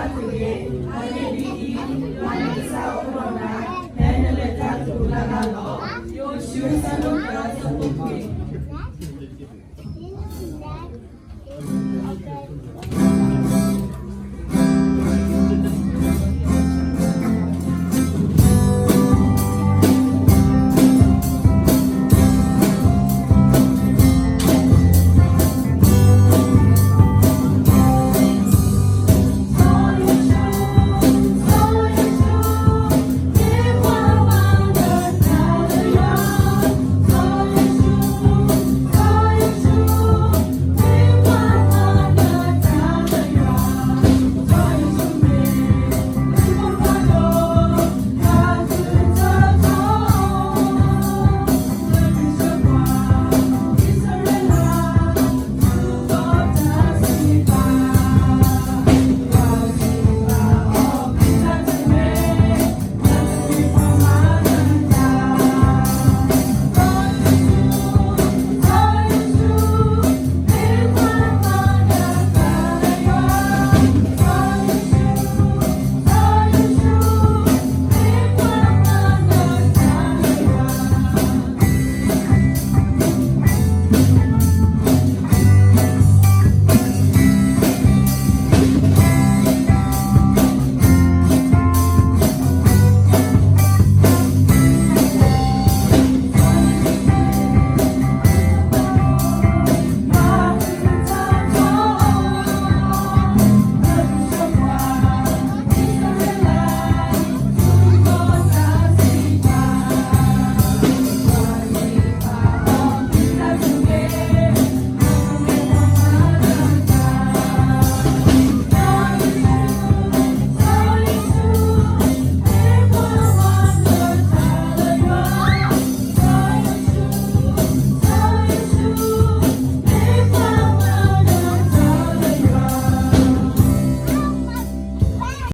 တၢ်ကတိၤတၢ်န့ၣ် ပှၤလၢအမၤတၢ်သ့ၣ်တဖၣ်အံၤ ကစၢ်အိၣ်ဒီးနၤ ဖဲနလဲၤတၢ်သရူးလၢ်လၢ်လီၤ. ယိၤၡူ အဆၢဒိၣ်တၢ အဆၢဖိခွံ.